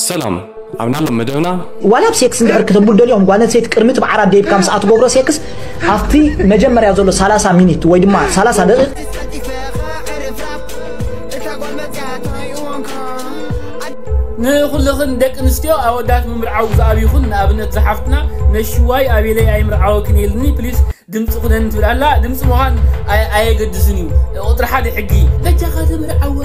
ሰላም፣ ኣብ ናሎም መደብና ዋላ ኣብ ሴክስ እንድሕር ክተብሉ ደልዮም ጓል ኣንስተይቲ ቅድሚ እቲ ብዓራት ደይብካ ምስኣ ትገብሮ ሴክስ ኣብቲ መጀመርያ ዘሎ ሰላሳ ሚኒት ወይ ድማ ሰላሳ ደቂቕ ንኹልኽን ደቂ ኣንስትዮ ኣወዳት ምምርዓው ዝኣብይኹን ንኣብነት ዝሓፍትና ነሽዋይ ኣቤለይ ኣይምርዓወክን የልኒ ፕሊስ ድምፂ ኩነን ትብል ኣላ ድምፂ ምዃን ኣየ- ኣየገድስን እዩ ቁፅሪ ሓደ ሕጊ በጃኻ ተምርዓዋ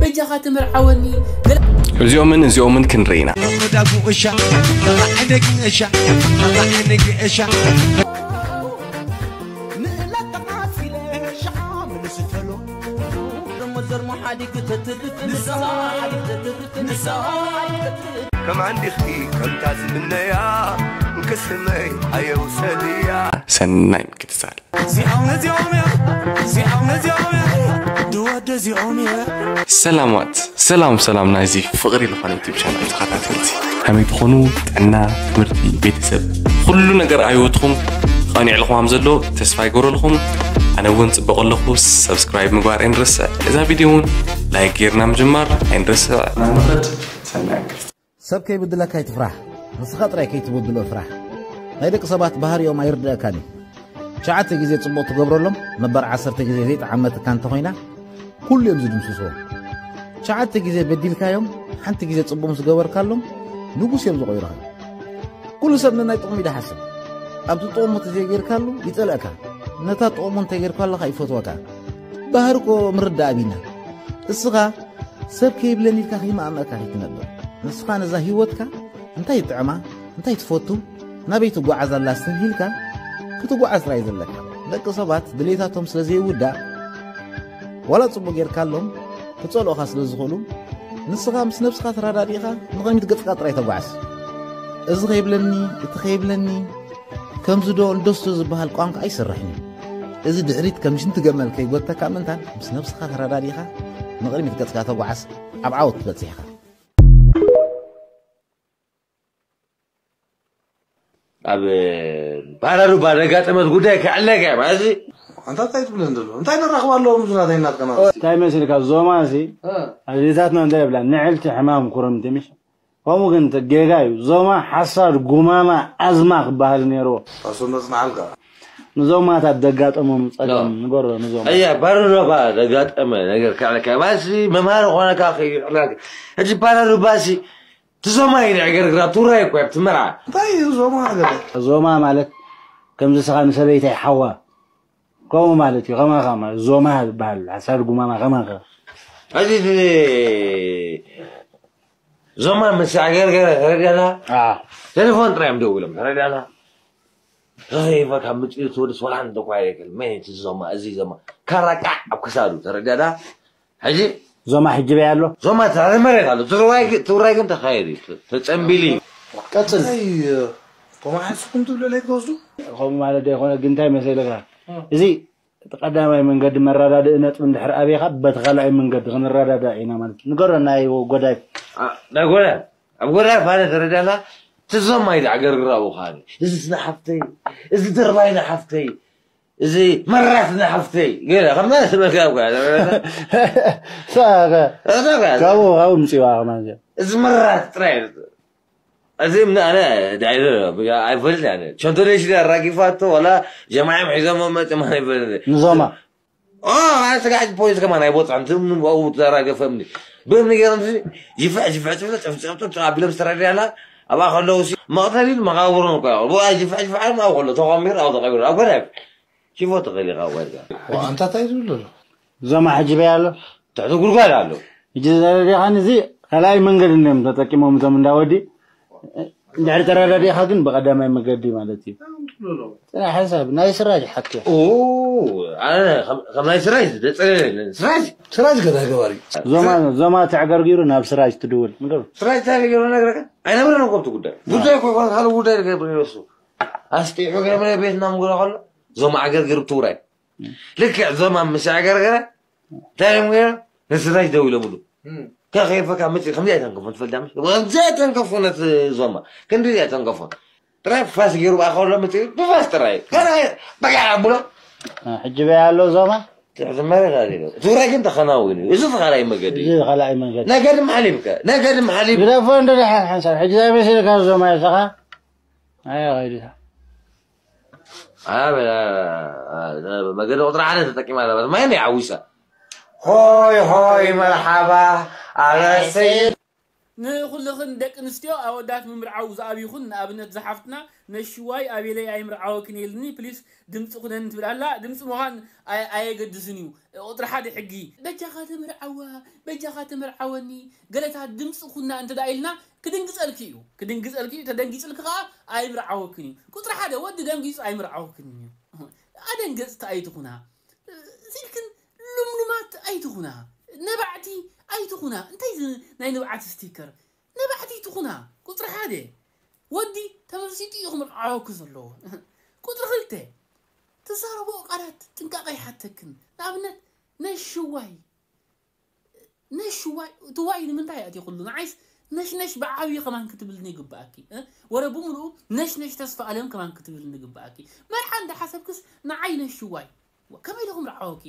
በጃኻ ተምርዓወኒ ገለ እዚኦምን እዚኦምን ክንርኢ ኢና። ከማን ዲኺ ከምታ ዝምነያ እንክስመይ ኣየውሰድያ። ሰናይ ምክትታል። እዚኦም ነዚኦም እዮም እዚኦም ነዚኦም እዮም ድወደ እዚኦም እዮም ሰላማት ሰላም ሰላም ናይዚ ፍቕሪ ዝኾነ ዩቲብ ቻናል ተኸታተልቲ ከመይ ትኾኑ? ጥዕና፣ ትምህርቲ፣ ቤተሰብ ኩሉ ነገር ኣብ ህይወትኹም ቐኒዕልኹም ከም ዘሎ ተስፋ ይገብረልኹም። ኣነ እውን ፅበቕ ኣለኹ። ሰብስክራይብ ምግባር ኣይንረስዕ። እዛ ቪድዮ እውን ላይክ ጌርና ምጅማር ኣይንረስዕ። ናብ ንኸድ ሰናይ ዕድል። ሰብ ከይብድለካ ኣይትፍራሕ፣ ንስኻ ጥራይ ከይትብድሎ ፍራሕ። ናይ ደቂ ሰባት ባህሪኦም ኣይርድኣካን እዩ። ትሽዓተ ግዜ ጽቡቕ ትገብረሎም፣ ነበር ዓሰርተ ግዜ ዘይጠዓመትካ እንተኾይና፣ ኩሉ እዮም ዝድምስስዎ። ትሽዓተ ግዜ በዲልካዮም፣ ሓንቲ ግዜ ጽቡቕ ምስ ገበርካሎም፣ ንጉስ እዮም ዝቖይሩኻ። ኩሉ ሰብ ነናይ ጥቕሙ እዩ ዝሓስብ። ኣብቲ ጥቕሙ ተዘይጌርካሉ ይጸልእካ፣ ነታ ጥቕሙ እንተጌርካለኻ ይፈትወካ። ባህሪ እኮ ምርዳእ ኣቢና። እስኻ ሰብ ከይብለኒ ኢልካ ከይመኣመእካ ከይትነብር። ንስኻ ነዛ ህይወትካ እንታይ ይጥዕማ፣ እንታይ ትፈቱ፣ ናበይ ትጓዓዝ ኣላ ስተብሂልካ ክትጓዓዝ ጥራይ ዘለካ። ደቂ ሰባት ድሌታቶም ስለ ዘይውዳእ ዋላ ጽቡቕ ጌርካሎም ክጸልኦኻ ስለ ዝኽእሉ ንስኻ ምስ ነብስኻ ተረዳዲእኻ ንቕድሚት ገጽካ ጥራይ ተጓዓዝ። እዚ ከይብለኒ፣ እቲ ከይብለኒ፣ ከምዚ ዶ እንደስቶ ዝበሃል ቋንቋ ኣይሰርሕን እዩ። እዚ ድሕሪት ከም ሽንቲ ገመል ከይጎተካ ምእንታን ምስ ነብስኻ ተረዳዲእኻ ንቕድሚት ገጽካ ተጓዓዝ ኣብ ዓወት ትበጽሕ ኢኻ። ኣብ ባራሩባ ዘጋጠመት ጉዳይ ከዕለካ እያ ማለት እዚ ኣንታ እንታይ ትብለን ዘሎ እንታይ ነራኽብ ኣለዎም ብዙ ናተይ እናትቀና እንታይ መሲልካ ዞማ ሲ ኣዴታትና እንታይ ይብላ ንዕልቲ ሕማም ኩርምቲ ምሽ ከምኡ ግን ጌጋ እዩ ዞማ ሓሳድ ጉማማ ኣዝማ ክበሃል ነይርዎ ታሶ መጽናዓልካ ንዞማታት ዘጋጠሞም ጸገም ንገሮ ንዞማ ኣያ ባራሩባ ዘጋጠመ ነገር ከዕለካ ማለት መምሃሪ ኾነካ ከይዕላክ እዚ ባራሩባ ሲ ትዞማ እዩ ንዕገርግራ ትውራይ እኮ ኣብቲ መርዓ እንታይ እዩ ዞማ ገለ ዞማ ማለት ከምዚ ስኻ ንሰበይታይ ሓዋ ከምኡ ማለት እዩ ከማኻ ማለት ዞማ ዝበሃል ሓሳድ ጉማማ ከማኻ እዚ ዞማ ምስ ዕገርገረ ተረዳና ቴሌፎን ጥራይ እዮም ደው ኢሎም ተረዳና ረኺበ ካብ ምፅኡ ትወድስ ወላ ሓንቲ እኳ የክል መን እቲ ዞማ እዚ ዞማ ካራቃዕ ኣብ ክሳዱ ተረዳና ሕጂ ዞማ ሕጂ በይ ኣሎ ዞማ ትሕቲ መሬት ኣሎ ትግራይ ትግራይ ግን ተኻየድ እዩ ተፀንቢሉ እዩ ቀፅል ኮማሓስኩም ትብሉ ለይ ትወስዱ ከምኡ ማለት ዘይኮነ ግን እንታይ መሰለካ እዚ እቲ ቀዳማይ መንገዲ መረዳድኢ ነጥቢ እንድሕር ኣብኻ በቲ ካልኣይ መንገዲ ክንረዳዳ ኢና ማለት እዩ ንገሮ ናይ ጎዳይ ናይ ጎዳይ ኣብ ጎዳይ ፋነ ተረዳና ትዞም ኣይዳ ገርግራ ብዃኒ እዚ ስነ ሓፍተይ እዚ ድርባይ ንሓፍተይ እዚ መራት ንሓፍተይ ገለ ከምና ዝበልካ እኳ ካብኡ ካብኡ ምፅዋ ከማን እዚ መራት ጥራይ እዚ ምን ኣነ ዳይረ ኣይፈልጥ ያለ ቸንቶሌሽን ኣራጊፋቶ ወላ ጀማዓ ሒዞሞ መጥማ ኣይፈልጥ ንዞማ ኣነ ስጋዕ ፖሊስ ከማን ኣይቦፅዕን ትም ንብኡ ተራገፈምኒ ብእምኒ ገይሮም ይፍዕ ይፍዕ ትብለ ጨፍጨፍጡ ኣቢሎም ዝተረዳያና ኣብኣ ከለዉ መቕተሊን መቓብሮን እኮ ብኣ ይፍዕ ይፍዕ ኣብኡ ከሎ ተቐሚሩ ኣብኡ ተቐቢሩ ኣብ ገዳይ ሽፎ ተኸሊኻ ወዛ ኣንታ እንታይ ዝብል ዘሎ ዞማ ሕጂ በይ ኣሎ ትሕቲ ጉድጓድ ኣሎ ሕጂ ተረዲኻኒ እዚ ካልኣይ መንገዲ እዮም ተጠቂሞም እቶም እንዳወዲ እንድሕር ተረዳዲእኻ ግን ብቐዳማይ መገዲ ማለት እዩ ጥራሕ ሓሳብ ናይ ስራጅ ሓቂ ኣነ ከም ናይ ስራጅ ደፀለለ ስራጅ ስራጅ ገዛ ገባሪ ዞማ ዞማ ተዕገርጊሩ ናብ ስራጅ ትድውል ንገሩ ስራጅ እንታይ ገይሩ ነግረካ ኣይነበረን እኮ ኣብቲ ጉዳይ ጉዳይ እኮ ይኮን ካልእ ጉዳይ ገይሩ ነሱ ኣስጢሑ ገይሩ ቤትና ምጉዳ ከሎ ዞማ ዓገርጊሩ ትውራይ ልክዕ ዞማ ምስ ኣገርገረ እንታይ እዮም ገይሮም ንስራጅ ደው ኢሎምሉ ከኸይፈካ መፅእ ከምዚ ኣይተንከፎን ትፈልዳ ምስ ከምዚ ኣይተንከፎ ነቲ ዞማ ክንዲ ኣይተንከፎ ጥራይ ፋስ ገይሩ ብኣ ከሎ መፅእ ብፋስ ጥራይ ካልኣይ በቃ ኣብሎ ሕጂ በይ ኣሎ ዞማ ትሕቲ መሬት ኣሊሉ። ትግራይ ግን ተኸናዊኑ እዩ። እዚ እቲ ካልኣይ መገዲ እዩ። እዚ ካልኣይ መገዲ። ነገር ድማ ሓሊብከ ነገር ድማ ሓሊብ ግደፎ እንዶ ደሓን ሓንሳብ ሕጂ ዛይ መሲልካ ዞማ ኣለኻ ኣይ ኸይዱታ መገዲ ቁጥሪ ሓደ ተጠቂማ ነበረት ማይ ናይ ዓዊሳ ሆይ ሆይ መርሓባ ኣረሰይ ንኩልኽን ደቂ ኣንስትዮ ኣወዳት ምምርዓው ዝኣብይኹን ንኣብነት ዝሓፍትና ነሽዋይ ኣቤለይ ኣይምርዓወክን ኢልኒ ፕሊስ ድምፂ ኩነን ትብል ኣላ ድምፂ ምዃን ኣየ- ኣየገድስን እዩ ቁፅሪ ሓደ ሕጊ በጃኻ ተምርዓዋ በጃኻ ተምርዓወኒ ገለታት ድምፂ ኩና እንተ ደኣ ኢልና ክድንግፀልኪ እዩ ክድንግፀልኪ እዩ ተደንጊፅልኪ ከዓ ኣይምርዓወክን እዩ ቁፅሪ ሓደ ወዲ ደንጊፁ ኣይምርዓወክን እዩ ኣደንገፅቲ ኣይትኹና ሲልክን ልምሉማት ኣይትኹና ነባዕቲ ኣይትኹና እንታይ እዚ ናይ ንብዓት ስቲከር ነባዕቲ ትኹና ቁፅሪ ሓደ ወዲ ተመሲጡ እዩ ክምርዓወኪ ዘለዎ ቁፅሪ ክልተ ትዛረቦ ቃላት ጥንቃቐ ይሓተክን ንኣብነት ነሽዋይ ነሽዋይ እቲ ዋይ ንምንታይ ኣእትኹሉ ንዓይስ ነሽነሽ ብዓብዪ ከማን ክትብልኒ ይግብኣኪ ወረ ብምሉኡ ነሽነሽ ተስፋ ኣለም ከማን ክትብልኒ ይግብኣኪ መርዓ እንዳሓሰብክስ ንዓይ ነሽዋይ ከመይ ኢለ ክምርዓወኪ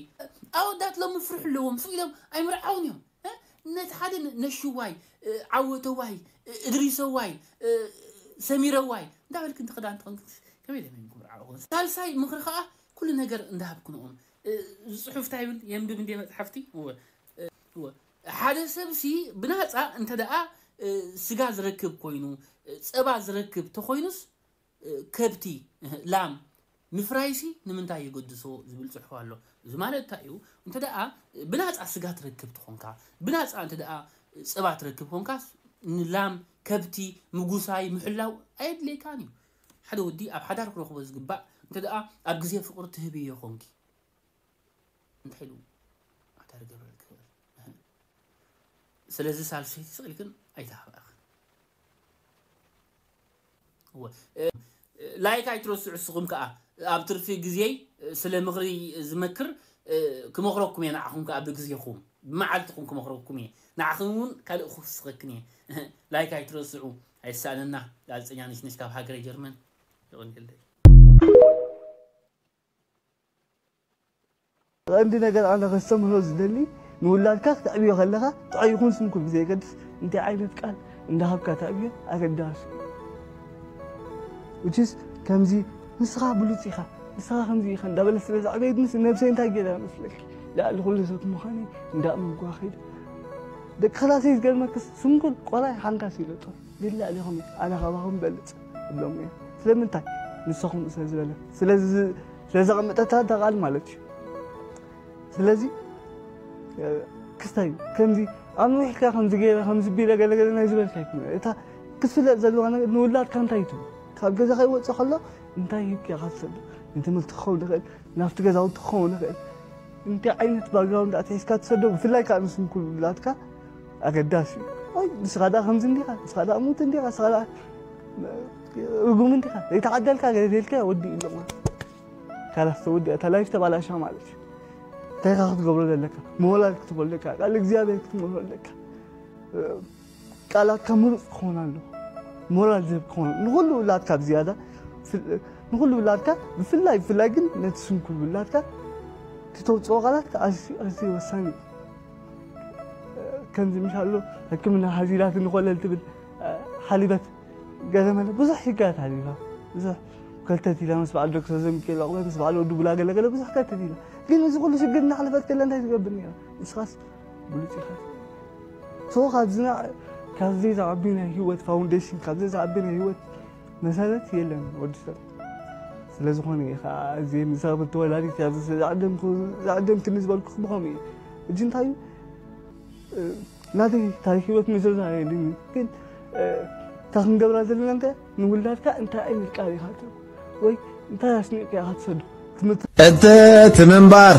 ኣወዳት ሎሚ ፍርሒ ኣለዎም ስቕ ኢሎም ኣይምርዓውን እዮም ነቲ ሓደ ነሽዋይ ዓወተዋይ እድሪሰዋይ ሰሚረዋይ እንዳበልክ እንተ ክዳን ተኾንክ ከመይ ኢለ ክምርዓወ ሳልሳይ ምኽሪ ከዓ ኩሉ ነገር እንዳሃብክንኦም ዝፅሑፍ እንታይ ይብል የንብብ እንደ መፅሓፍቲ ሓደ ሰብሲ ብናፃ እንተ ደኣ ስጋ ዝረክብ ኮይኑ ፀባ ዝረክብ ተኮይኑስ ከብቲ ላም ምፍራይሲ ንምንታይ የገድሶ ዝብል ፅሑፍ ኣሎ እዚ ማለት እንታይ እዩ እንተ ደኣ ብናፃ ስጋ ትረክብ ትኾንካ ብናፃ እንተ ደኣ ፀባ ትረክብ ኮንካስ ንላም ከብቲ ምጉሳይ ምሕላው ኣየድልየካን እዩ ሓደ ወዲ ኣብ ሓዳር ክረኽቦ ዝግባእ እንተ ደኣ ኣብ ግዜ ፍቅሪ ትህብዮ ኮንኪ እንታይ ኢሉ ኣታ ርገብረል ክብል ስለዚ ሳልሰይቲ ስቕ ኢልክን ኣይተሃባእኽን ላይክ ኣይትረስዑ እስኹም ከዓ ኣብ ትርፊ ግዜይ ስለ ምኽሪ ዝመክር ክመኽረኩም እየ ንዓኹም ከዓ ብግዜኹም ብመዓልትኹም ክመኽረኩም እየ ንዓኹም እውን ካልእ ክውስኸክን እየ ላይክ ኣይትረስዑ ኣይሳእነና ጋዜጠኛ ነሽነሽ ካብ ሃገረ ጀርመን ይቕንየለይ ቀንዲ ነገር ኣነ ከስተምህሮ ዝደሊ ንውላድካ ክተዕብዮ ከለኻ ጥዑይ ይኹን ስንኩል ብዘየገድስ እንታይ ዓይነት ቃል እንዳሃብካ ተዕብዮ ኣገዳሲ ውችስ ከምዚ ንስኻ ብሉፅ ኢኻ ንስኻ ከምዚ ኢኻ እንዳበለ ስለ ዘዕበየት ምስ ነብሰይ እንታይ ገይረ መስለክ ልዕሊ ኩሉ ሰብ ምዃነይ እንዳእመንኩዋ ከይደ ደቂ ክላሰይ ዝገርመክስ ስንኩል ቆላይ ሓንካስ ይለጦ ግን ልዕሊኹም ኣነ ካባኹም በልፅ እብሎም እየ ስለምንታይ ንስኹም ስለ ዝበለ ስለዚ ስለዘቐመጠታ እታ ቃል ማለት እዩ ስለዚ ክስታይ ከምዚ ኣብ ንውሕካ ከምዚ ገይረ ከምዚ ቢለ ገለገለ ናይ ዝበልካ ይኮነ እታ ክትፍለጥ ዘለዋ ነገር ንውላድካ እንታይ ትብል ካብ ገዛ ከይወፅእ ከሎ እንታይ ሂብካ ኢኻ ትሰዶ ንትምህርቲ ክኸውን ይኽእል ናብቲ ገዛውቲ ክኸውን ይኽእል እንታይ ዓይነት ባክግራውንድ ኣትሒዝካ ትሰዶ ብፍላይ ከዓ ንስንኩል ውላድካ ኣገዳሲ እዩ ወይ ንስኻ ደኣ ከምዚ እንዲኻ ንስኻ ደኣ ሙት እንዲኻ ንስኻ ደኣ ርጉም እንዲኻ ዘይተዓደልካ ገለ ተልካ ወዲ ኢሎም ካላስ ተወዲ እታ ላይፍ ተባላሻ ማለት እዩ እንታይ ኢኻ ክትገብሮ ዘለካ ሞራል ክትበለካ ቃል እግዚኣብሔር ክትመሮ ኣለካ ቃላትካ ምሩፅ ክኾን ኣሎ ሞራል ዝህብ ክኾን ንኩሉ ውላድካ ብዝያዳ ንኩሉ ውላድካ ብፍላይ ብፍላይ ግን ነቲ ስንኩል ውላድካ ትተውፅኦ ቃላት ኣዝዩ ኣዝዩ ወሳኒ እዩ ከምዚ ምሻሉ ሕክምና ሓዚላት ንኮለል ትብል ሓሊበት ገለ መለ ብዙሕ ሽግራት ሓሊፋ ብዙሕ ከልተት ኢላ ምስ በዓል ዶክተር ዘሚካኤል ኣቑበ ምስ በዓል ወዲ ቡላ ገለ ገለ ብዙሕ ከልተት ኢላ ግን እዚ ኩሉ ሽግር እናሓለፈት ከላ እንታይ ትገብር ነራ ንስኻስ ብሉፅ ኢኻ ሶ ካብዚ ካብዚ ዝዓቢ ናይ ህይወት ፋውንዴሽን ካብዚ ዝዓቢ ናይ ህይወት መሰረት የለን ወዲ ሰብ ስለ ዝኾነ እዩ ከዓ እዚ ንሳብ ተወላዲት ኣብዚ ዝዓደምኩ ዝዓደምክኒ ዝበልኩ ብኸምኡ እዩ እጂ እንታይ እዩ ናተይ ታሪክ ህይወት መዘዛ የድልኒ ግን እታ ክንገብራ ዘለና እንተ ንውላድካ እንታይ ዓይነት ቃል ኢኻ ትህብ ወይ እንታይ ኣስኒቕካ ኢኻ ትሰዱ ትምህርቲ እቲ እቲ ምንባር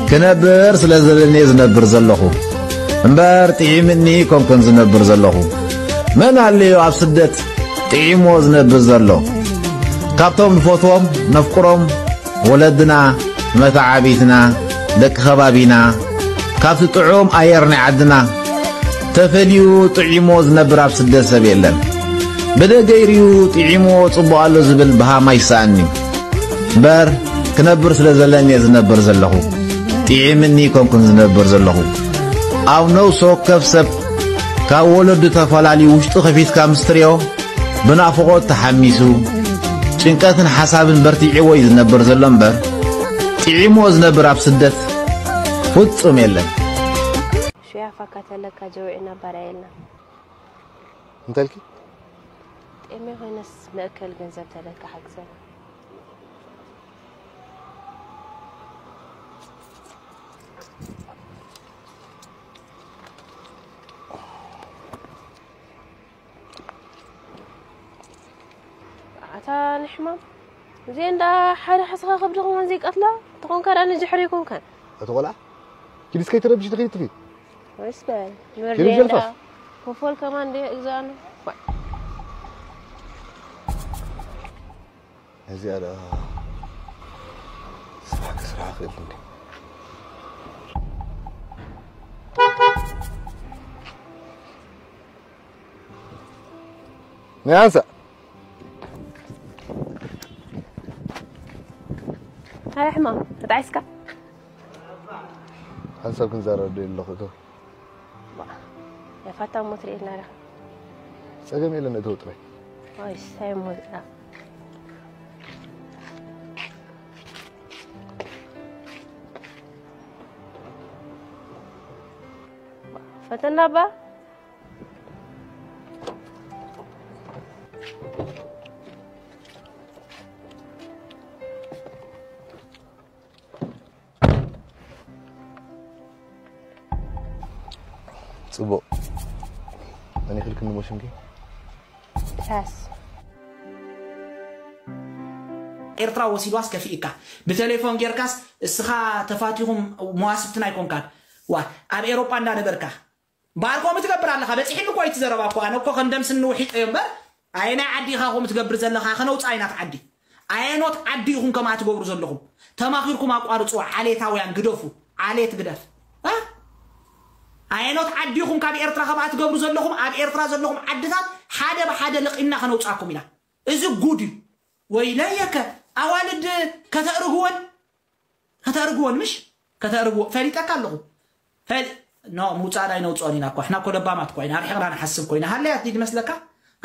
ክነብር ስለ ዘለኒ ዝነብር ዘለኹ እምበር ጥዒምኒ ኮንኩን ዝነብር ዘለኹ መን ኣለዮ ኣብ ስደት ጥዒሞ ዝነብር ዘሎ ካብቶም ንፈትዎም ነፍቅሮም ወለድና፣ መተዓብይትና፣ ደቂ ከባቢና፣ ካብቲ ጥዑም ኣየር ናይ ዓድና ተፈልዩ ጥዒሞ ዝነብር ኣብ ስደት ሰብ የለን። ብደገ ይርዩ ጥዒሞ ጽቡቕ ኣሎ ዝብል ብሃም ኣይስኣንን'ዩ። እምበር ክነብር ስለ ዘለኒ እየ ዝነብር ዘለኹ። ጥዒምኒ ኮንኩን ዝነብር ዘለኹ። ኣብ ነፍሲ ወከፍ ሰብ ካብ ወለዱ ተፈላልዩ ውሽጡ ከፊትካ ምስ ትሪኦ ብናፍቖት ተሓሚሱ ጭንቀትን ሓሳብን በርቲዕዎ እዩ ዝነብር ዘሎ እምበር ጥዒምዎ ዝነብር ኣብ ስደት ፍጹም የለን። ሹያ ፋካ ተለካ ጀውዒና ባርያ የልና። እንተልኪ ጤሜ ኮይነስ መእከል ገንዘብ ተለካ ሓግዘና። ኣታ ንሕማም እዚኤ እንዳ ሓደ ሓስኻ ከብዲ ከማን ዘይቀትላ ተኾንካ ደኣ ንድሕሪ ኣይኮንካን። እቲ ቆልዓ ኪዲስ ከይትረብሽ ትኽዲ ትኽዲ ወይስ በል ኪዲ ጀልፋፍ። ኮፎል ከማን እንደ እግዛኑ እዚኣ ደኣ ስራሕ ክስራሕ ክእል እንዲ ናይ ኣንሳ ኣይ ሕማም ተጣዒስካ ሓንሳብ ክንዛረብ ዶ ኣለኹ እቶ ያፋታ ሞት ርኤና ዲኻ ጸገም የለን እቶ ጥራይ ወይ ሳይ ሞት ፈተና ባ ጽቡቕ መን ይኽልክኒ ሞ ሽምኪ ራስ ኤርትራ ወሲድዋስ ከፊእካ ብቴሌፎን ጌርካስ እስኻ ተፋቲኹም መዋስብትና ኣይኮንካን ዋ ኣብ ኤሮጳ እንዳነበርካ ባር ከምኡ ትገብር ኣለኻ በፂሕኒ እኮ እቲ ዘረባ እኮ ኣነ እኮ ከም ደም ስኒ ውሒጠዮ እምበር ኣየናይ ዓዲ ኢኻ ከምኡ ትገብር ዘለኻ ከነውፃ ኢና እቲ ዓዲ ኣየኖት ዓዲ ኢኹም ከምኣ ትገብሩ ዘለኹም ተማኺርኩም ኣቋርፅዎ ዓሌታውያን ግደፉ ዓሌት ግደፍ እ ኣየኖት ዓዲ ኢኹም ካብ ኤርትራ ከምኣ ትገብሩ ዘለኹም ኣብ ኤርትራ ዘለኹም ዓድታት ሓደ ብሓደ ለቒምና ከነውፃኩም ኢና እዚ ጉድ እዩ ወይለየከ ኣዋልድ ከተእርግወን ከተእርግወን ምሽ ከተእርግዎ ፈሊጠካ ኣለኹ ፈል ኖ ምውፃእ ዳይ ነውፅኦን ኢና እኮ ሕና እኮ ለባማት እኮ ኢና ኣርሒቕና ንሓስብ ኮይና ሃለያት ድዩ ዝመስለካ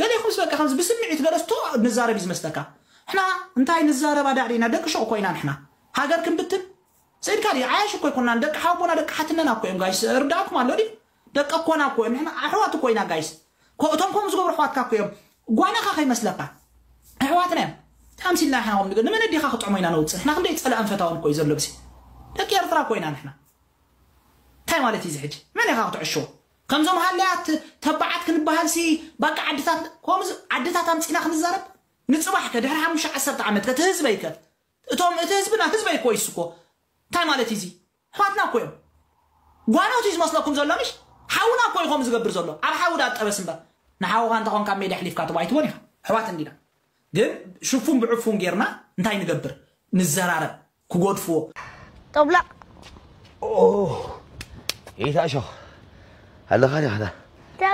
ገሌኹምስ በቃ ከምዚ ብስምዒት ገለስቶ ንዛረብ እዩ ዝመስለካ ሕና እንታይ ንዛረብ ኣዳዕዲና ደቂ ሸቕ እኮ ኢና ንሕና ሃገር ክንብትን ስኢድካ ድዩ ዓያሽ እኮ ኣይኮናን ደቂ ሓቦና ደቂ ሓትነና እኮ እዮም ጋይስ ርዳእኩም ኣሎ ድዩ ደቂ ኣኮና እኮ እዮም ንሕና ኣሕዋት እኮ ኢና ጋይስ እቶም ከምኡ ዝገብሩ ኣሕዋትካ እኮ እዮም ጓናኻ ከይመስለካ ኣሕዋትና እዮም ታምሲልና ንሕና ከም ንገ ንመን ኣዲኻ ክጥዕሞ ኢና ነውፅእ ንሕና ክንደይ ፀላእን ፈታውን እኮ እዩ ዘሎ ብሲ ደቂ ኤርትራ እኮ ኢና ንሕና እንታይ ማለት እዩ እዚ ሕጂ መን ኢኻ ክትዕሽዎ ከምዞም ሃለያት ተባዓት ክንበሃልሲ ባቃ ዓድታት ከምዚ ዓድታት ኣምፂና ክንዛረብ ንፅባሕ ከ ድሕሪ ሓሙሽተ ዓሰርተ ዓመት ከ እቲ ህዝበይ ከ እቶም እቲ ህዝብና ህዝበይ እኮ ይስኮ እንታይ ማለት እዩ እዚ ኣሕዋትና እኮ እዮም ጓኖት እዩ ዝመስለኩም ዘሎ ምሽ ሓውና እኮ እዩ ከምኡ ዝገብር ዘሎ ኣብ ሓዊ ዳ ጠበስ እምበር ንሓውኻ እንተኾንካ ሜዳ ኣሕሊፍካ ትቦ ኣይትቦን ኢኻ ኣሕዋት እንዲና ግን ሽፉን ብዕፉን ጌርና እንታይ ንገብር ንዘራረብ ክጎድፍዎ ጠብላቕ ይታ እሾኽ ኣለኻ ዲኻ እንታይ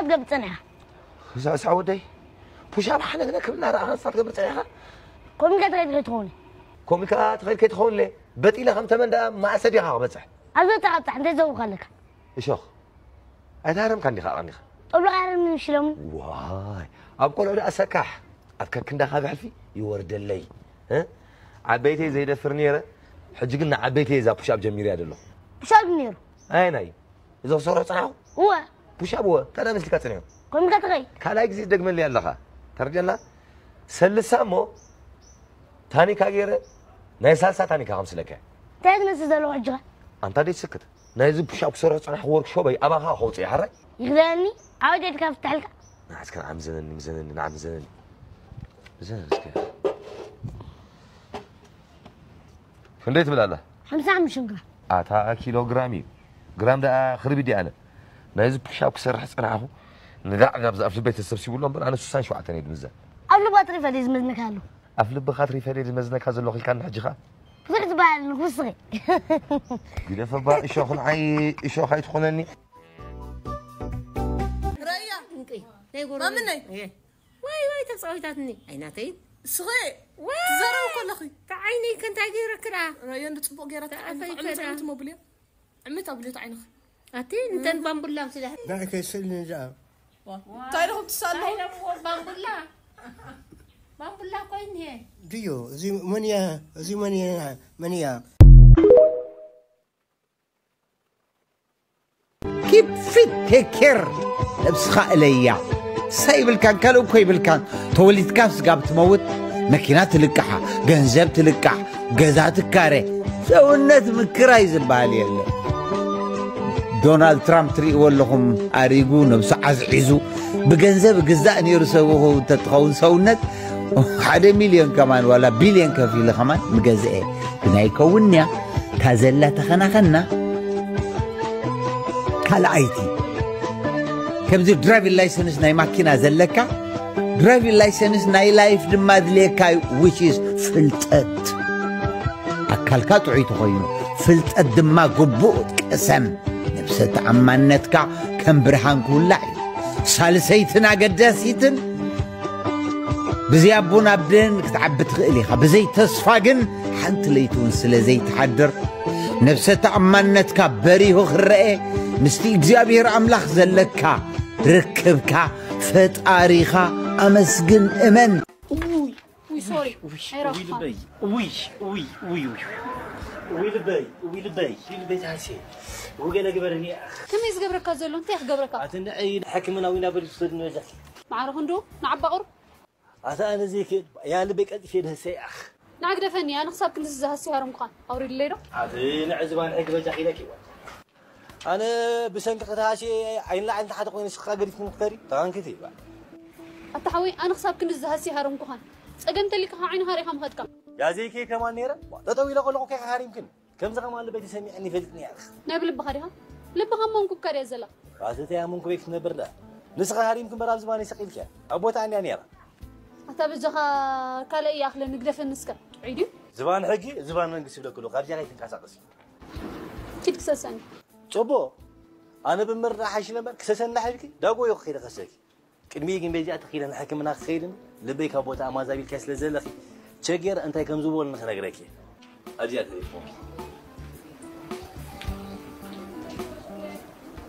ክትገብር ጸኒሕካ ስዕስዕ ወደይ ፑሻፕ ሓነግነ ክብላ ረኣኻ ንሳ ትገብር ጸኒሕካ ኮሚካ ትኸይድ ከይትኸውን ኮሚካ ትኸይድ ከይትኸውን ለ በጢለ ከም ተመን ደኣ ማእሰ ዲኻ ክበጽሕ ኣብ ዘተቐብጻሕ እንታይ ዘውካ ኣለካ እሾኽ ኣይተሃረምካ እንዲኻ ኣቐኒኻ ጠብሎ ኣይሃረምኒ ምሽ ኢሎምኒ ዋይ ኣብ ቆልዑ ደኣ ሰካሕ ኣብ ከክንዳኻ ብሕልፊ ይወርደለይ እ ዓበይተይ ዘይደፍር ነይረ ሕጂ ግን ንዓበይተይ እዛ ፑሻፕ ጀሚርያ ዘለኹ ሻብ ነይሩ ኣየናይ እዚ ክሰርሖ ጸናሕኩ እወ ፑሻፕ እወ እንታይ ደኣ መስልካ ጸኒሑ ኮሚካ ትኸይድ ካልኣይ ግዜ ትደግመለይ ኣለኻ ተረድያና ሰልሳ እሞ ታኒካ ገይረ ናይ ሳልሳ ታኒካ ከምስለካ እንታይ ትመስል ዘለኹ ሕጂ ኸ ኣንታ ደይ ትስክት ናይዚ ፑሻፕ ክሰርሖ ዝጸናሕኩ ወርክሾፐይ ኣባኻ ከውፅእ ይሓራይ ይኽደነኒ ዓወት የድካ ፍትሐልካ ንዓስከ ንዓም ዘነኒ ምዘነኒ ንዓም ዘነኒ ምዘነኒ እስከ ክንደይ ትብል ኣላ ሓምሳ ሓሙሽተ ግራም ኣታ ኪሎ ግራም እዩ ግራም ደኣ ክርቢድ ኣነ ናይዚ ፑሻፕ ክሰርሕ ዝጸናሕኩ ንዳዕ ናብ ዝኣፍ ልበይ ተሰብሲቡ ኣሎ እምበር ኣነ ስሳን ሸውዓተን እየ ድምዘን ኣብ ልባ ትሪፈ ድዩ ዝመዝነካ ኣሎ ኣፍ ልብኻ ትሪፈ ድየ ዝመዝነካ ዘለኹ ኢልካኒ ሕጂ ኸኣ ብዙሕ ዝበሃል ንክውስኺ ግደፈባ እሾኽ ንዓይ እሾኽ ኣይትኾነኒ ረያ ማምነይ ዋይ ዋይ ተፃዊታትኒ ኣይናተይ ስኸ ትዘረው ከለኺ ተዓይነይ ከንታይ ገይረክዳ ረዮ እንዲ ፅቡቅ ገይራ ተዓፈይ ከዳ ትመብልዮ ዕምት ኣብልት ዓይንኽ። ኣቲ እንተን ባምቡላ ስለ ንዓይ ከይስእልኒ ደኣ እንታይ ኢኹም ትሳለሙ? ባምቡላ ባምቡላ ኮይን እየ። ድዩ እዚ መን እያ? እዚ መን እያ? መን እያ? Keep fit, take care ነብስኻ እለያ። ንሳ ይብልካን ካልእ እኮ ይብልካን። ተወሊድካ ስጋብ ትመውት መኪና ትልቃሓ፣ ገንዘብ ትልቃሕ፣ ገዛ ትካረ፣ ሰውነት ምክራይ ዝበሃል የለን። ዶናልድ ትራምፕ ትርእይዎ ኣለኹም፣ ኣሪጉ ነብሱ ዓዝዒዙ ብገንዘብ ግዛእ ነይሩ ሰብኹ እንተትኸውን ሰውነት ሓደ ሚልዮን ከማን ዋላ ቢልዮን ከፊሉ ከማን ምገዝአ ግና ይከውን እያ። እታ ዘላ ተኸናኸና ካልኣይቲ ከምዚ ድራይቪን ላይሰንስ ናይ ማኪና ዘለካ ድራይቪን ላይሰንስ ናይ ላይፍ ድማ ድልየካ እዩ፣ which is ፍልጠት። ኣካልካ ጥዑይ ተኾይኑ ፍልጠት ድማ ግቡእ ቅሰም። ነብሰ ተኣማንነትካ ከም ብርሃን ክውላዕ እዩ። ሳልሰይትን ኣገዳሲትን ብዘይ ኣቦን ኣደን ክትዓቢ ትኽእል ኢኻ። ብዘይ ተስፋ ግን ሓንቲ ለይቲ እውን ስለ ዘይትሓድር ነብሰ ተኣማንነትካ በሪሁ ክረአ ምስቲ እግዚኣብሔር ኣምላኽ ዘለካ ርክብካ ፈጣሪኻ ኣመስግን እመን። ውይ ሶሪ ውይ ልበይ ውይ ውይ ውይ ውይ ውይ ልበይ ውይ ልበይ ውይ ልበይ ታሴ ውገለ ግበርኒ ኣኽ ከመይ ዝገብረካ ዘሎ እንታይ ክገብረካ ኣትንዐይ ሕክምናዊ ናብ ሪስቶድ ንበዛኪ ማዕረ ክንዱ ንዓባ ቁር ኣታ ኣነ ዘይክእል ያ ልበይ ቀልጥፌ ደህሰይ ኣኽ ንዓግደፈኒ ኣነ ክሳብ ክንዲ ዝዛሃሲ ሃረምኩኻን ኣውሪድለይ ዶ ኣቲ ንዕዝባን ሕጊ በጃ ኪለኪ ኣነ ብሰንኪ ከተሃሲ ዓይን ላዕሊ ንታሕቲ ኮይኑ ስኻ ገዲፍኩም ክትከዲ ተኻንክቲ ይባል ኣታ ሓወይ ኣነ ክሳብ ክንዲ ዝዛሃሲ ሃረምኩኻን ጸገም ተሊካ ካብ ዓይንኻ ሪኻ ምኸድካ ያ ዘይከ ከማን ነይረ ጠጠው ኢለ ከለኹ ከ ሃሪምክን ከምዚ ከማን ልበይ ተሰሚዕኒ ይፈልጥኒ ያኽ ናይ ብልብኻ ዲኻ ልብኻ መንኩብካ ድያ ዘላ ኣተተያ መንኩበይ ክትነብር ዳ ንስኻ ሃሪምክን በራብ ዝባነይ ሰቂልክያ ኣብ ቦታ ኣንያ ነይራ ኣታ በጃኻ ካልእ ይኣኽለ ንግደፈኒ እስከ ጥዑይ ድዩ ዝባን ሕጊ ዝባን መንግስቲ ይብለክሉ ካብዚኣ ከይትንቀሳቀስ ኪድ ክሰሰኒ ጽቡቕ ኣነ ብምርዳ ሓይሽ ነበር ክሰሰኒ ዳሕልኪ ዳጎ ይኹ ከይደ ከሰኪ ቅድሚ ግን በዚኣ ተኺለ ንሕክምና ክኸይድን ልበይ ካብ ቦታ ኣማዛቢልካ ስለ ዘለኺ ቸጌር እንታይ ከም ዝበሉ ንኽነግረኪ ኣብዚኣ ተሪፎም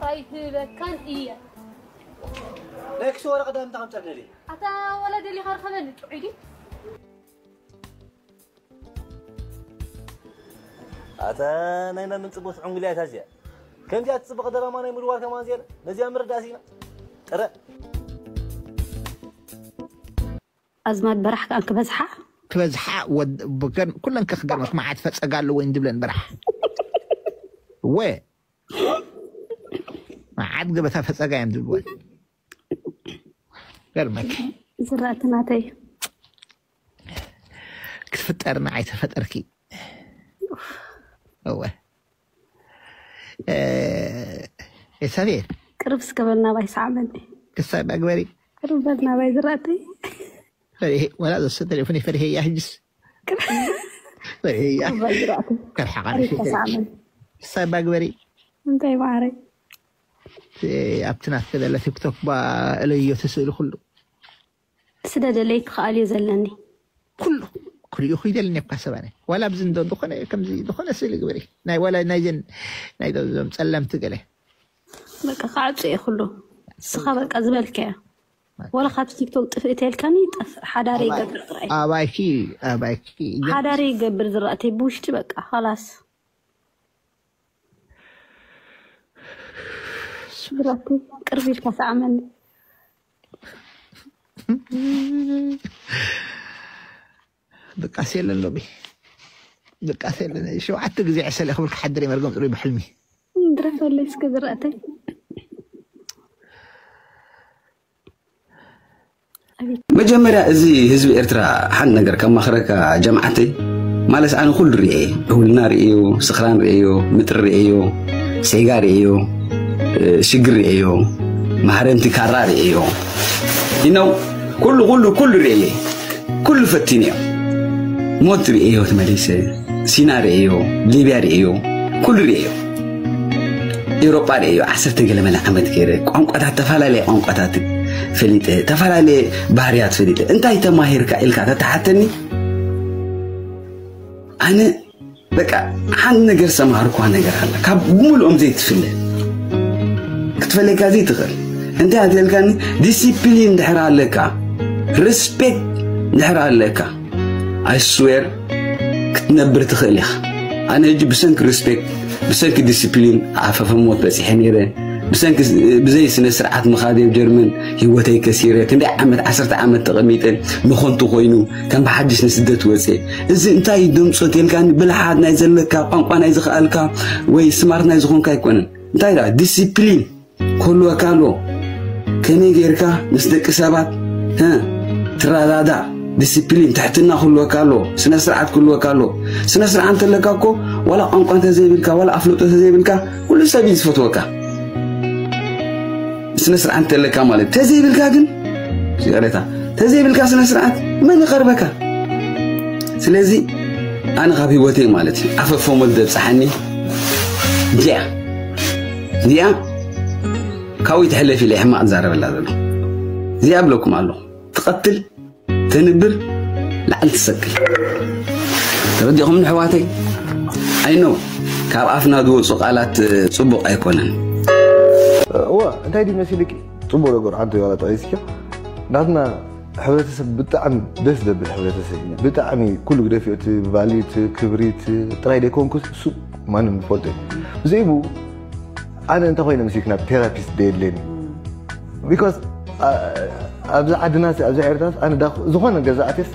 ኣይህበካን እየ ናይ ክሲ ወረቐት እንታይ ከምፀር ደሊ ኣታ ወላ ደሊኻ ርኸበኒ ጥዑይ ድዩ ኣታ ናይ መን ጽቡት ዕንጉልያ እታ እዚኣ ከምዚኣ ትጽብቕ ደራማ ናይ ምድዋር ከማን ዜር ነዚኣ ምርዳእ ሲና ጥረ ኣዝማድ በራሕ ከኣ ክበዝሓ ክበዝሓ ኩለን ከክገርመክ መዓት ፈጸጋ ኣለዎ ዝብለን በራሕ ወ መዓት ገበታ ፈጸጋ እዮም ዝብልወን ገርመክ ዝራእቲ ናተይ ክትፍጠርና ኣይተፈጠርኪ እወ ኤሳቤል ቅርብ እስከበል ናባይ ሰዓበኒ ክሳይ ባግበሪ ቅርብ በል ናባይ ዝራእተይ ፈሪሄ ወላ ዘሰ ቴሌፎን ፈሪሄ ያ ህጅስ ፈሪሄ ያ ናባይ ዝራእተይ ከርሓቃ ቅርብ ተሰዓበኒ ክሳይ ባግበሪ እንታይ ማዕረይ ኣብቲ ናትከ ዘለ ቲክቶክ ባ እለዮ ትስእሊ ኩሉ ስደደለይ ክኸኣል እየ ዘለኒ ኩሉ ክሪኡ ክይደልኒ እኳ ሰባነ ዋላ ኣብዚ እንዶ ዝኾነ ከምዚ ዝኾነ ስእሊ ግበሪ ናይ ዋላ ናይዘን ናይ ዞም ጸለምቲ ገለ በቃ ክዓብፅ እየ ኩሉ ንስኻ በቃ ዝበልካዮ ወላ ካብቲ ቲክቶክ ጥፍእ ተልካኒ ጠፍእ ሓዳረ ይገብር ጥራይ ኣባይኪ ኣባይኪ ሓዳረ ይገብር ዝራእተይ ብውሽጢ በቃ ኸላስ ስብራቱ ቅርብ ኢልካ ሰዓመኒ ድቃስ የለን ሎሚ ድቃስ የለን ሸውዓተ ግዜ ዕሰለ ክብል ክሓድር እየ መርገም ፅሩይ ብሕልሚ ድረፈለይ እስከ ዝረእተይ መጀመርያ እዚ ህዝቢ ኤርትራ ሓንቲ ነገር ከማኽረካ ጀምዓተይ ማለት ኣነ ኩሉ ርእየ እውልና ርእዮ ስኽራን ርእዮ ምጥሪ ርእዮ ሴጋ ርእዮ ሽግር ርእዮ ማህረምቲ ካራ ርእዮ ኢነው ኩሉ ኩሉ ኩሉ ርእየ ኩሉ ፈቲንዮ ሞት ርእዮ ተመሊሰ ሲና ርእዮ ሊብያ ርእዮ ኩሉ ርእዮ ኤውሮጳ ርእዮ ዓሰርተ ገለ መለ ዓመት ገይረ ቋንቋታት ተፈላለየ ቋንቋታት ፈሊጠ ተፈላለየ ባህርያት ፈሊጠ እንታይ ተማሂርካ ኢልካ ተተሓተኒ ኣነ በቃ ሓንቲ ነገር ሰማሃርኳ ነገር ኣላ ካብ ብምልኦም ዘይትፍለ ክትፈለካ ዘይትኽእል እንታይ ኣትልካኒ ዲሲፕሊን ድሕር ኣለካ ሪስፔክት ድሕር ኣለካ I swear ክትነብር ትኽእል ኢኻ ኣነ ሕጂ ብሰንኪ ሪስፔክት ብሰንኪ ዲሲፕሊን ኣፈፈሞት በፂሐ ነይረ ብሰንኪ ብዘይ ስነ ስርዓት ምኻድ ኣብ ጀርመን ህይወተይ ከሲረ ክንደይ ዓመት ዓሰርተ ዓመት ተቐሚጠ ንኾንቱ ኮይኑ ከም ብሓድሽ ንስደት ወፀ እዚ እንታይ ደምፆ ተልካኒ ብልሓት ናይ ዘለካ ቋንቋ ናይ ዝኽኣልካ ወይ ስማርት ናይ ዝኾንካ ኣይኮነን እንታይ ዳ ዲሲፕሊን ክህልወካ ኣሎ ከመይ ጌርካ ምስ ደቂ ሰባት ትረዳዳእ ዲሲፕሊን ትሕትና ክህልወካ ኣሎ ስነ ስርዓት ክህልወካ ኣሎ ስነ ስርዓት እንተለካ እኮ ዋላ ቋንቋ እንተዘይብልካ ዋላ ኣፍልጦ እንተዘይብልካ ኩሉ ሰብ እዩ ዝፈትወካ ስነ ስርዓት እንተለካ ማለት ተዘይብልካ ግን ይቕሬታ ተዘይብልካ ስነ ስርዓት መን ይቐርበካ ስለዚ ኣነ ካብ ህይወተይ ማለት እዩ ኣፈፎ መት ዘብፅሓኒ እዚኣ እዚኣ ካብኡ ትሕለፍ ኢለ ሕማቕ ዛረበላ ዘሎ እዚኣ ብለኩም ኣሎ ትቐትል ተንብር ላዕሊ ትሰቅል ተረዲኹም ንሕዋተይ ኣይኖ ካብ ኣፍና ዝወፁ ቃላት ፅቡቕ ኣይኮነን እዋ እንታይ ድዩ መሲልኪ ፅቡቅ ነገር ሓንቲ ዋላ ጠቂስኪ ናትና ሕብረተሰብ ብጣዕሚ ደስ ዘብል ሕብረተሰብ እዩ ብጣዕሚ ኩሉ ግደፊ እቲ ቫሊዩ እቲ ክብሪ እቲ ጥራይ ደይኮንኩስ እሱ ማንም ዝፈልጦ እዩ ብዘይ ብኡ ኣነ እንተ ኮይነ ምስልኪ ናብ ቴራፒስት ደየድለኒ ቢካዝ ኣብዚ ዓድና ኣብዚ ኤርትራ ኣነ ዝኾነ ገዛእቴስ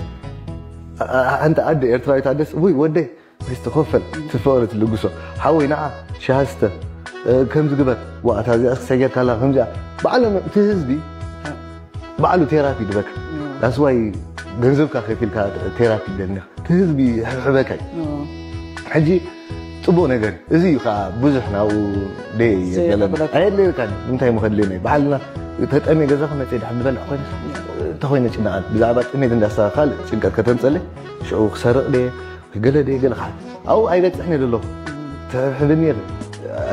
ሓንቲ ኣደ ኤርትራዊት ኣደስ ውይ ወደይ ስተኸፈል ትፈወረ ትልግሶ ሓወይ ንዓ ሻሃስተ ከምዚ ግበር ዋእታ እዚኣ ሰጊርካላ ከምዚኣ ባዕሎም እቲ ህዝቢ ባዕሉ ቴራፒ ድበካ ዳስዋይ ገንዘብካ ከፊልካ ቴራፒ ደኒ እቲ ህዝቢ ሕበካ ሕጂ ፅቡቅ ነገር እዚ እዩ ከዓ ብዙሕ ናብኡ ደየየለና ኣየድለየልካ እንታይ ምኸድለና ባዕልና ተጠሜ ገዛኹ መፀ ድሕር ዝበልዕ ኮይነ እንተኮይነ ጭናኣት ብዛዕባ ጥሜት እንዳሳ ካልእ ጭንቀት ከተምፀለ ሽዑ ክሰርቕ ደየ ገለ ደየ ገለ ከዓ ኣብኡ ኣይበፅሕን እየ ዘለኹ ተሕብኒ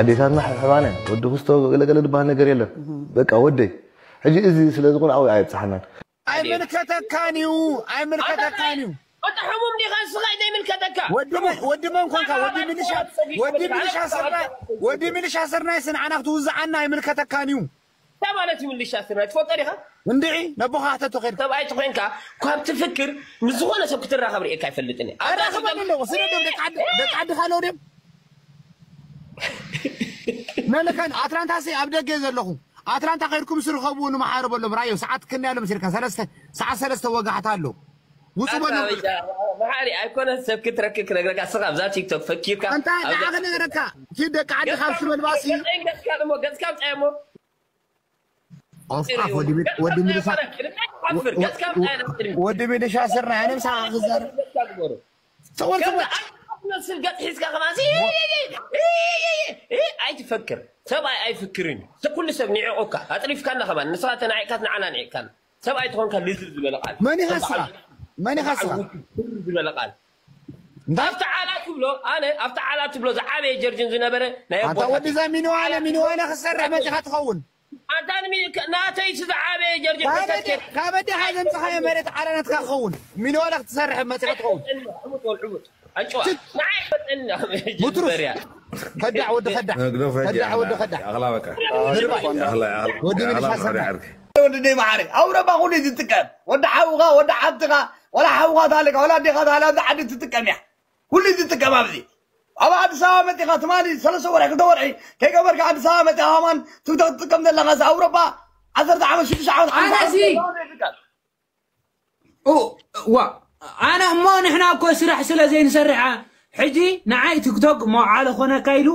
ኣዴታትና ሕሕባነ ወዲ ክስቶ ገለገለ ዝበሃል ነገር የለን በቃ ወደይ ሕጂ እዚ ስለ ዝኾነ ኣብኡ ኣየብፅሓናን ኣይምልከተካን እዩ ኣይምልከተካን እዩ ወጣ ሕሙም ዲኻ ንስኻ ዘይምልከተካ ወዲ መን ኮንካ ወዲ ሚሊሻ ወዲ ሚሊሻ ስርናይ ወዲ ሚሊሻ ስርናይ ስንዓና ክትውዝዓና ኣይምልከተካን እዩ እንታይ ማለት እዩ ምልሻ ስርናይ ትፈልጦ ዲኻ እንድዒ ነቦኻ ሕተቶ ኸድካ ሰብኣይ ተኾይንካ ካብ ትፍክር ምስ ዝኾነ ሰብ ክትራኸብ ርእየካ ኣይፈልጥን እየ ኣራኽበኒ ኣለዎ ስለ ደም ደቂ ዓዲ ደቂ ዓዲ ካልኦ ድም መለከን ኣትላንታሲ ኣብ ደገ ዘለኹ ኣትላንታ ከድኩም ስርኸቡ ንመሓረበሎም ራዮ ሰዓት ክንያሎም ሲርካ ሰለስተ ሰዓት ሰለስተ ወጋሕታ ኣሎ ውፁ በሎም መሓሪ ኣይኮነ ሰብ ክትረክብ ክነግረካ እስኻ ኣብዛ ቲክቶክ ፈኪርካ እንታይ ንዓ ክነግረካ ኪድ ደቂ ዓዲ ካብ ሽመልባሲ ገፅካ እሞ ገፅካ ምፃየሞ ኦፍኣፍ ወዲ ሚሊሻ ወዲ ሚሊሻ ስርና ኣነ ምሳኻ ክዛረብ ትመስል ገፅ ሒዝካ ከማዚ ኣይትፈክር ሰብኣይ ኣይፍክርን እዩ ኩሉ ሰብ ንዕቁካ ኣፅሪፍካና ከማን ንስኻ ተናዒቅካት ንዓና ንዕቅካና ሰብኣይ ትኾንካ ልዝብ ዝበለ ቃል መን ኢኻ ስኻ መን ኢኻ ስኻ ዝበለ ቃል ኣብቲ ዓላ ትብሎ ኣነ ኣብቲ ዓላ ትብሎ ዝዓበየ ጀርጅን ዝነበረ ናይ ኣታ ወዲዛ ሚኒዋነ ሚኒዋነ ክሰርሕ መፂኻ ትኸውን ኣታ ናተይ ዝዓበየ ጀርጅን ካበዲ ሓዘምፅኻዮ መሬት ዓላ ናትካ ክኸውን ሚኒዋነ ክትሰርሕ መፂኻ ትኸውን ቡትሩስ ከዳዕ ወዲ ከዳዕ ከዳዕ ወዲ ከዳዕ ወዲ ሚሊሻ ሰራይ ወዲ ደይ መሓሪ ኣውሮፓ ኩሉ ዝጥቀም ወዲ ሓውኻ ወዲ ሓብትኻ ወላ ሓውኻ ታለካ ወላ ኣዴኻ ታለ ኣብዚ ዓዲ ትጥቀም እያ ኩሉ ዝጥቀም ኣብዚ ኣብ ኣዲስ ኣበባ መፂኻ ትማሊ ሰለስተ ወርሒ ክልተ ወርሒ ከይገበርካ ኣዲስ ኣበባ መፂኻ ከማን ትክቶክ ትጥቀም ዘለኻ እዚ ኣውሮፓ ዓሰርተ ዓመት ሽዱሽተ ዓመት ሓምሳ ዓመት ኣነሲ ዘለዋ ዘይትጥቀም ዋ ኣነ እሞ ንሕና እኮ ስራሕ ስለ ዘይንሰርሕ ሕጂ ንዓይ ቲክቶክ መውዓለ ኮነካ ኢሉ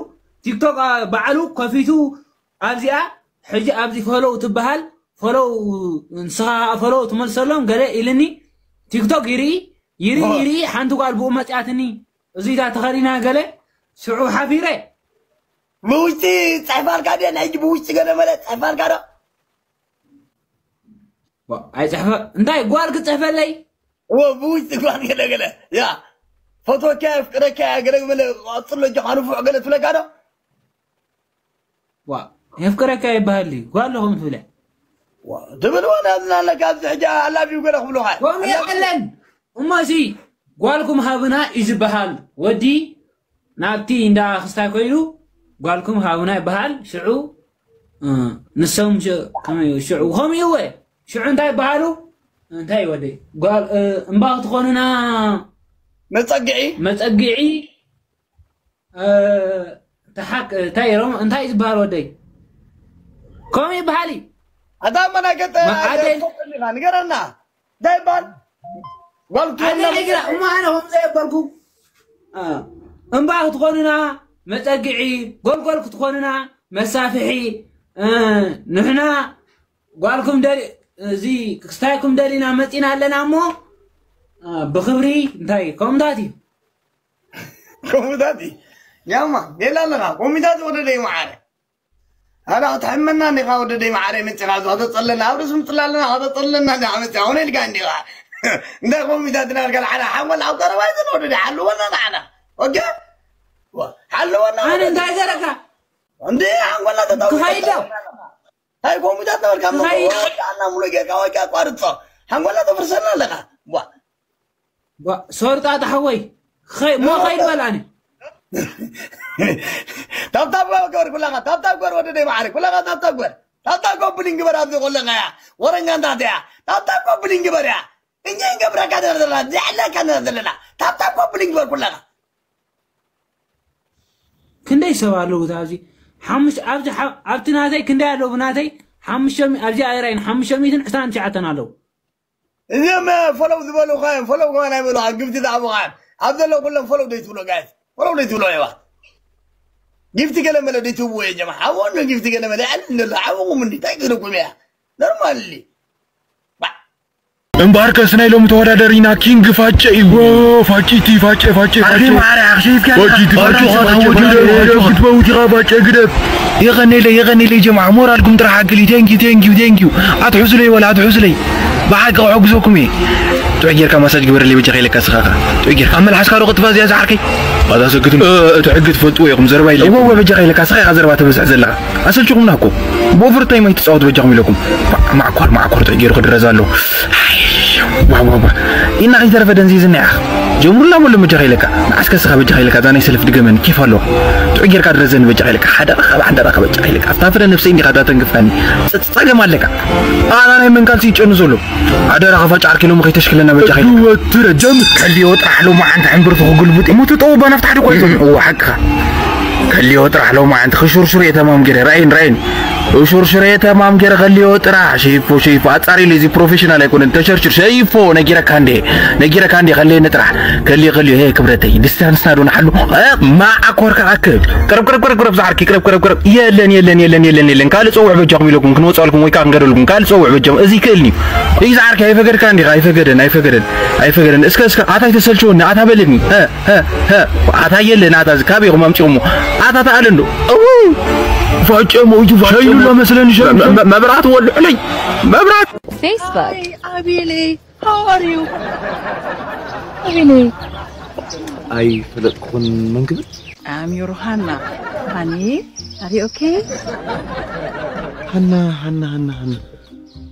ቲክቶክ ባዕሉ ከፊቱ ኣብዚኣ ሕጂ ኣብዚ ፈሎው ትበሃል ፈሎው ንስኻ ፈሎው ትመልሰሎም ገለ ኢልኒ ቲክቶክ ይርኢ ይርኢ ይርኢ ሓንቲ ጓል ብኡ መፅኣትኒ እዚታ ተኸዲና ገለ ሽዑ ሓፊረ ብውሽጢ ፅሕፋልካ ድየ ንሕጂ ብውሽጢ ገለ መለ ፅሕፋልካ ዶ ኣይፅሕፈ እንታይ ጓል ክፅሕፈለይ ብውሽጢ ጓል ገለ ገለ ያ ፈትወካ የፍቅረካ ገለ መለ ቀፅሎ ጆኻ ንፉዕ ገለ ትብለካ ዶ ዋ የፍቅረካ ይበሃል ድዩ ጓል ለኹም ትብለ ትብል ወላ ዝናለካ ኣብዚ ሕጂ ኣላቢው ገለ ክብሉኻ ከምኡ የለን እሞ እዚ ጓልኩም ሃብና እዩ ዝበሃል ወዲ ናብቲ እንዳ ክስታይ ኮይኑ ጓልኩም ሃቡና ይበሃል። ሽዑ ንሶም ሽዑ ከምኡ ሽዑ ከምኡ ይወ ሽዑ እንታይ ይበሃሉ? እንታይ ወደይ ጓል እምባ ክትኾኑና መፀግዒ መፀግዒ ተሓክ እንታይ ሮም እንታይ ዝበሃል ወደይ ከምኡ ይበሃል እዩ። ኣታ መናገጠ ኣደይ- ንገረና እንታይ ይበሃል? ጓል ኣነ ነግራ እሞ ኣነ ከም ዘየበልኩ እምባ ክትኾኑና መፀግዒ ጎልጎል ክትኾኑና መሳፍሒ ንሕና ጓልኩም ደሊ እዚ ክስታይኩም ደሊና መፂና ኣለና እሞ ብክብሪ እንታይ ከምታት እዩ ከምታት እዩ ያማ ሌላ ኣለና ኮሚታት ወደደይ መዓረ ኣላ ክትሕመና እንዲኻ ወደደይ መዓረ መፂኻ እዚ ከተፀለና ኣብ ርእሲ ምፅላ ኣለና ከተፀለና እንዳ መፂኻ ሆነ ኢልካ እንዲኻ እንታይ ኮሚታት ናልካ ንዓና ሓንጎል ኣብ ቀረባ ይዘን ወደደይ ሓልወና ንዓና ኦኬ ሓልወና ኣነ እንታይ ገረካ እንዲ ሓንጎልና ተጠው ክኸይድ ዶ እንታይ ኮሚታት ነበርካ ክኸይድ ና ሙሉ ጌርካ ወይ ኣቋርፆ ሓንጎልና ተፍርሰና ኣለካ ዋ ሶርጣ ተሓወይ ሞ ኸይድ በላኒ ታብታብ ገበር ኩላኻ ታብታብ ገበር ወደደይ መዓረ ኩላኻ ታብታብ ገበር ታብታብ ኮብሊን ግበር ኣብዚ ኮለኻ እያ ወረኛ እንታት እያ ታብታብ ኮብሊን ግበር እያ እኛ ይገብረካ ዘለና ዘለና ዝዕለካ ዘለና ዘለና ታብታብ ኮብሊን ግበር ኩላኻ ክንደይ ሰብ ኣለዉ ኣብዚ ሓሙሽ ኣብዚ ሓ- ኣብቲ ናተይ ክንደይ ኣለዉ ናተይ ሓሙሽተ ሚ- ኣብዚ ኣይራይን ሓሙሽተ ሚእትን ዕስራን ትሽዓተን ኣለዉ እዚኦም ፈለው ዝበሉኻ እዮም ፈለው ከማን ኣይበሉኻ ግብቲ ዝኣቡኻ እዮም ኣብ ዘሎ ኩሎም ፈለው ደይ ትብሎ ጋይስ ፈለው ደይ ትብሎ እየዋ ጊፍቲ ገለ መለ ደይ ትብዎ እየ ጀማ ሓወኑ ጊፍቲ ገለ መለ ይዕልል እንደሎ ሓወኹም እንዲ እንታይ ክብለኩም እያ ኖርማል እምበኣርከስ ናይ ሎሚ ተወዳደሪና ኪንግ ፋጨ እዩ። ፋጭቲ ፋጨ ፋጨ ፋጨ ማዕረ ኣኽሸይፍካ ፋጭቲ ፋጨ ፋጨ ክትመውት ኢኻ ፋጨ ግደፍ። የቐኔለይ የቐኔለይ ጀማዓ ሞራልኩም ጥራሕ ኣክሊ ቴንኪዩ ቴንኪዩ ቴንኪዩ ኣትሑስለይ ወላ ኣትሑስለይ ብሓቂ ክሕግዘኩም እየ ጥዑይ ጌርካ ማሳጅ ግበረለይ በጃ ከይለካ ስኻኻ ጥዑይ ጌርካ ኣብ መልሓስካ ዶ ቅጥፋ እዚኣ ዝዓርከይ ኣዛ ሰግትን እቲ ሕጊ ትፈልጥዎ ኢኹም ዘረባ ኢለ እወ በጃ ከይለካ ስኻ ኢኻ ዘረባ ተበዝሕ ዘለኻ ኣሰልችኹምና እኮ ብኦቨርታይም ኣይትፃወት በጃኹም ኢለኩም ማዕኳር ማዕኳር ጥዑይ ገይሩ ክድረዝ ኣለዎ ዋዋዋ ኢና ከይተረፈ ደንዚዝና ኢኻ ጀምሩላ መሎ በጃ ከይለካ ንዓስከ ስኻ በጃ ከይለካ እዛ ናይ ሰልፍ ድገመኒ ኬፍ ኣለዋ ጥዑይ ጌርካ ድረዘኒ በጃ ከይለካ ሓደ ረኸብ ሓደ ረኸብ በጃ ከይለካ ኣብታ ፍረ ነብሰይ እንዲኻ እዛ ተንክፋኒ ጸገም ኣለካ ኣና ናይ መንካልሲ ይጨኑ ዘሎ ኣደራ ኸፋጭ ዓርኪ ሎሚ ከይተሽክለና በጃ ከይለካ ወትረ ጀምር ከልዮ ጥራሕ ሎማዓንቲ ሕምብርቱ ክጉልብጥ እሞ ትጠውባ ናፍታ ሓደ እኮ ኣይትብሉ እዋ ሓቅኻ ከልዮ ጥራሕ ሎማዓንቲ ክሹርሹር እየ ተማም ገይረ ራእይን ራእይን ሹርሹር እየ ተማም ገይረ ከልዮ ጥራሕ ሸይፎ ሸይፎ ኣጻሪሉ እዚ ፕሮፌሽናል ኣይኮነን ተሸርሽር ሸይፎ ነጊረካ እንዴ ነጊረካ እንዴ ከልየኒ ጥራሕ ከልዮ ከልዮ ሄ ክብረተይ ዲስታንስና ዶ ንሓሉ ማዓኮርካ ኣክብ ቅረብ ቅረብ ቅረብ ቅረብ ዝዓርኪ ቅረብ ቅረብ ቅረብ የለን የለን የለን የለን የለን ካልእ ጸውዕ በጃኹም ኢለኩም ክንወጻልኩም ወይ ከዓ ክንገደልኩም ካልእ ጸውዕ በጃኹም እዚ ይክእልኒ እዩ ዝዓርኪ ኣይፈገድካ እንዲኻ ኣይፈገደን ኣይፈገደን ኣይፈገደን እስከ እስከ ኣታ ኣይተሰልችወኒ ኣታ በለኒ ኣታ የለን ኣታ እዚ ካበይ ኢኹም ኣምፂኹሞ ኣታ ተኣለ እንዶ ፋጨ ሞይቱ ፋጨ ሸይሉ ሞ- መስለኒ ሸይሉ መ- መ- መብራት ወልዑለይ መብራት Facebook. Abile, how are you? Abile, ኣይፈለጥኩን መን ክብል I'm your Hannah. Honey, are you okay? ሃና ሃና ሃና ሃና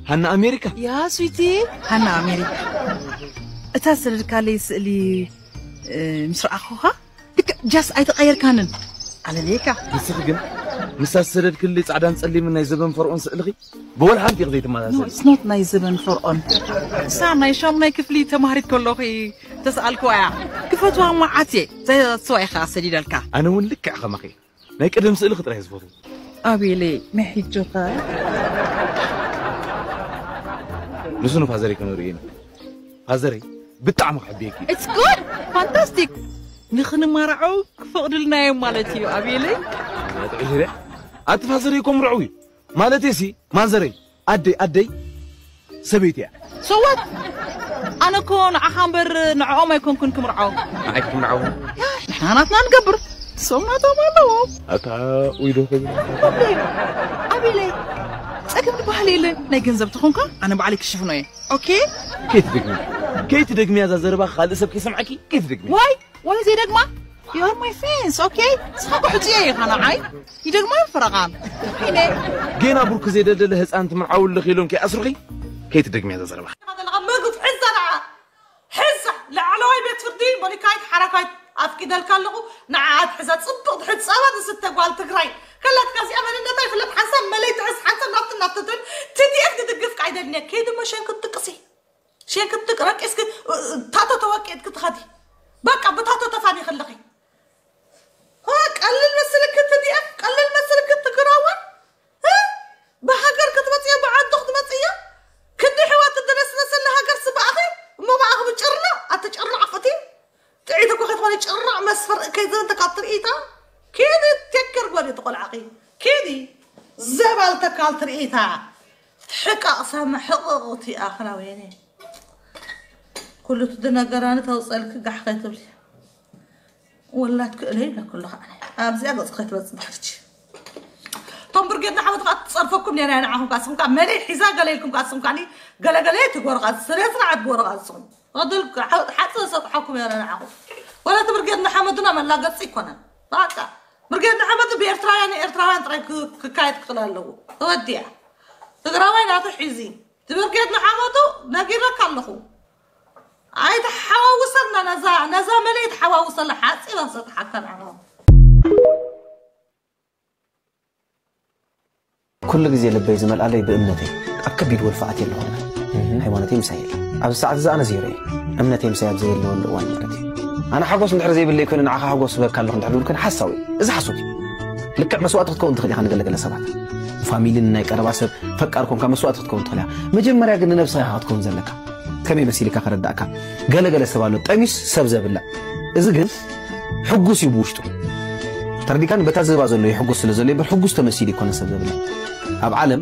ሃና ኣሜሪካ Yeah, sweetie. Hannah, America. እታ ዝሰደድካለይ ስእሊ እ፣ ምስ ረኣኹኻ ልክዕ ጃስ ኣይተቐየርካንን ኣለለየካ ንስኺ ግን ምስታ ዝሰደድክልይ ፃዕዳን ፀሊምን ናይ ዘበን ፈርኦን ስእልኺ ብወላ ሓንቲ ኢኺ ዘይትመሳሰሊ It's not ናይ ዘበን ፈርኦን እሳ ናይ ሻሙናይ ክፍሊ ተማሃሪት ከለኹ ተሰኣልክዋ እያ ክፈትዋ መዓት እየ ዘስዋ ኢኻ ሰዲደልካ ኣነ እውን ልክዕ ከማኺ ናይ ቀደም ስእልኺ ጥራይ ዝፈትዎ ኣቤለይ መሒጆኻ ንሱ ንፋዘረይ ከነርእዩ ኢና ፋዘረይ ብጣዕሚ ክሕብየኪ እዩ It's good! Fantastic! ንኽንመርዓው ክፈቕዱልና እዮም ማለት እዩ ኣቤለይ ጥዑይ ኣቲ ፋዘረይ እኮ ምርዕው እዩ ማለት ሲ ማዘረይ ኣደይ ኣደይ ሰበይቲ እያ So what? ኣነ እኮ ንዓኻ እምበር ንዕኦም ኣይኮንኩን ክምርዓው ንዓይ ክትምርዓው ንሕና ናትና ንገብር ንሶም ናቶም ኣለዎም ኣታ ኡይ ዶ ክብል ኣቤለይ ጸገም ዝበሃል የለን ናይ ገንዘብ ተኾንካ ኣነ ባዕለይ ክሽፍኖ እየ ኦኬ ከይትደግሚ ከይትደግሚ እዛ ዘረባ ካልእ ሰብ ከይሰምዓኪ ከይትደግሚ ዋይ ዋይ ዘይደግማ You are my friends, okay? ንስኻ እኮ ሕጹየ ኢኻ ንዓይ ይደግማ ፈረቓን ኢነ ጌና ብሩክ ዘይደልደለ ህፃን ትምርዓው ኣለኺ ኢሎም ከይኣስሩኺ ከይትደግሚ እዛ ዘረባ ዘለኻ መግብ ሕዛ ደኣ ሕዛ ላዕለዋይ ቤት ፍርዲ መሊካይት ሓራካይት ኣፍቂደልካ ኣለኹ። ንዓ ኣትሕዛ ጽብቕ ትሕዝ ጸባ ትስተ ጓል ትግራይ። ከላትካ እዚኣ መንነታ ይፍለጥ ሓንሳብ መለይ ትሕዝ ሓንሳብ ናብቲ ናብቲ ትብል። ቲ ዲ ኤፍ ትድግፍ ቃይደልኒ። ከይዲ መሸን ክትጥቅሲ። ሸን ክትጥቅ ረቂስክ ታቶ ተወቂጥክ ትኸዲ። በቃ ብታቶ ተፋኒ ከለኺ። ሆ ቀልል መስልክ ቲ ዲ ኤፍ፣ ቀልል መስልክ ትግራዋይ። እ? ብሃገር ክትመጽዮ፣ ብዓዱ ክትመጽዮ። ክንዲ ሕዋት ትድረስረሰለ ሃገር ስባኣኺ፣ እሞ ብኣኺ ብጭርና፣ ኣቲ ጭርና ኣፍእቲ። ጥዒት እኮ ከይትኾኒ ጭራዕ መስፈር ከይዘንተ ካብ ትርኢታ ኪዲ ቴክር ጓል እዩ ተቆልዓኺ። ኪዲ ዘባል ተካል ትርኢታ። ሕቃቕ ሳመ ሕቕቕቲ ኣኽላ ወይኔ። ኩሉ እቲ ነገራኒ ተውፀልኪ ጋሕ ከይትብሊ። ወላድ ክእለ ይብለኩ ኣለኹ ኣነ። ኣብዚኣ ገፅ ከይትበፅ ባሕርች። ቶም ብርጌድ ንሓመድ ከዓ ትፀርፈኩም ነይራ እያ ንዓኹም ከዓ ስኹም ከዓ መለይ ሒዛ ገለ ኢልኩም ከዓ ስኹም ከዓ ገለገለ ትጎርቓ ስሬት ንዓት ጎርቓ ስኹም። ወደል ሓጽ ሰጥሓኩም እያ ንዓኹም። ወላ እቲ ብርጌድ ንሓመዱና መላገፂ ይኮነን። በቃ ብርጌድ ንሓመዱ ብኤርትራውያን ኤርትራውያን ጥራይ ክ- ክካየድ ክኽእል ኣለዎ። ተወዲያ ትግራዋይ ናቱ ሒዚ እቲ ብርጌድ ንሓመዱ ነጊረካ ኣለኹ። ኣይተሓዋውሰልና ነዛ ነዛ መለይ ተሓዋውሰላ ሓፂባ ሰጥሓካ ንዓኹም። ኩሉ ግዜ ልበይ ዝመልኣለይ ብእምነተይ ኣብ ከቢድ ወልፊ ኣትየ ኣለኹ። ሃይማኖተይ ምሳይ የለ። ኣብዚ ሰዓት እዚ ኣነ ዜሮ እየ። እምነተይ ምሳይ ኣብ ዘየለወሉ እዋን ማለት እዩ። ኣነ ሓጎስ እንድሕር ዘይብለይ ኮይኑ ንዓኻ ሓጎስ እበካ ኣለኹ እንድሕር ዝብል ኮይኑ ሓሳዊ እዩ። እዚ ሓሶት እዩ። ልክዕ መስዋእቲ ክትከውን ትኽእል ኢኻ ንገለገለ ሰባት። ፋሚሊ ንናይ ቀረባ ሰብ ፈቃር ኮንካ መስዋእቲ ክትከውን ትኽእል ኢኻ። መጀመርያ ግን ንነብስኻ ኢኻ ክትከውን ዘለካ። ከመይ መሲልካ ከረዳእካ? ገለገለ ሰብ ኣሎ ጠሚስ ሰብ ዘብልዕ። እዚ ግን ሕጉስ እዩ ብውሽጡ። ተረዲካኒ በታ ዝህባ ዘሎ ይሕጉስ ስለ ዘሎ ይበር ሕጉስ ተመሲሉ ይኮነ ሰብ ዘብለ ኣብ ዓለም